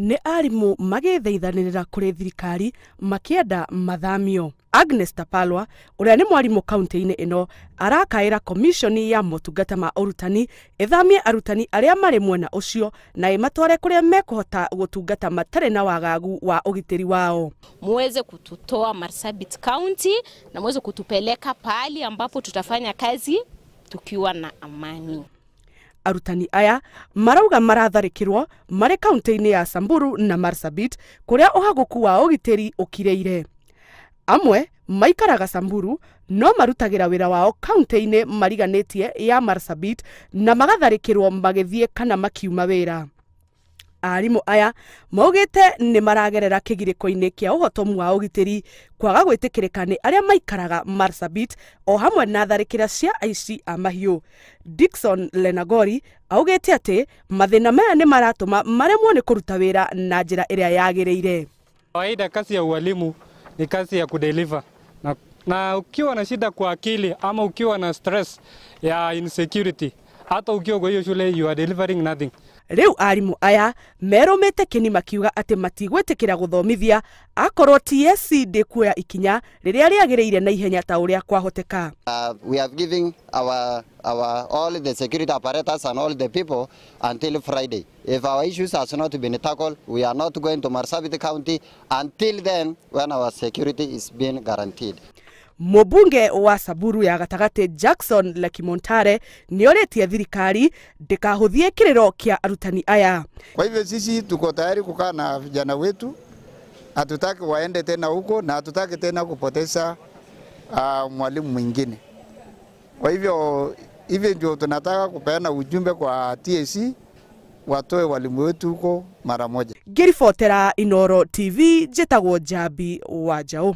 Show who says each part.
Speaker 1: Nĩ arimũ magĩthaithanĩrĩra kũrĩ thirikari makĩenda mathamio. Agnes Tapalwa ũrĩa nĩ mwarimũ kaunti-inĩ ĩno arakaĩra komishoni ya motungata ma ũrutani ĩthamie arutani arĩa marĩ mwena ũcio na ĩmatware kũrĩa mekũhota gũtungata matarĩ na wagagu wa ũgitĩri wao.
Speaker 2: Muweze kututoa Marsabit County na muweze kutupeleka pahali ambapo tutafanya kazi tukiwa na amani.
Speaker 1: Arutani aya marauga maratharĩkĩrwo marĩ kaunti-inĩ ya Samburu na Marsabit kũrĩa ũhagũku wa ũgitĩri ũkirĩire. Amwe maikaraga Samburu no marutagĩra wĩra wao kaunti-inĩ mariganĩtie ya Marsabit na magatharĩkĩrwo magĩthiĩ kana makiuma wĩra. Arimũ aya maugĩte nĩ maragerera kĩgirĩko-inĩ kĩa ũhotomu wa ũgitĩri kwaga gwĩtĩkĩrĩka nĩ arĩa maikaraga Marsabit o hamwe na tharĩkĩra cia aici a mahiũ. Dickson Lenagori augĩte atĩ mathĩna maya nĩ maratũma maremwo nĩ kũruta wĩra na njĩra ĩrĩa yagĩrĩire.
Speaker 3: Kawaida kazi ya ualimu ni kazi ya kudeliver na ukiwa na shida kwa akili ama ukiwa na stress ya insecurity, hata ukiwa kwa hiyo shule you are delivering nothing.
Speaker 1: Rĩu arimũ aya merũmĩte kĩni makiuga atĩ matigwĩtĩkĩra gũthomithia akorwo TSC ndĩkuoya ikinya rĩrĩa rĩagĩrĩire na ihenya ta ũrĩa kwahoteka.
Speaker 4: We have given our all the security apparatus and all the people until Friday. If our issues has not been tackled, we are not going to Marsabit County until then when our security is being guaranteed.
Speaker 1: Mũmbunge wa Samburu ya gatagatĩ Jackson Lekimontare nĩorĩtie thirikari ndĩkahũthie kĩrĩro kĩa arutani aya.
Speaker 5: Kwa hivyo sisi tuko tayari kukaa na vijana wetu, hatutaki waende tena huko na hatutaki tena kupoteza mwalimu mwingine. Kwa hivyo hivi ndio tunataka kupeana ujumbe kwa TSC watoe walimu wetu huko mara moja.
Speaker 1: Ngĩribotera Inooro TV njĩtagwo Njambi wa Njaũ.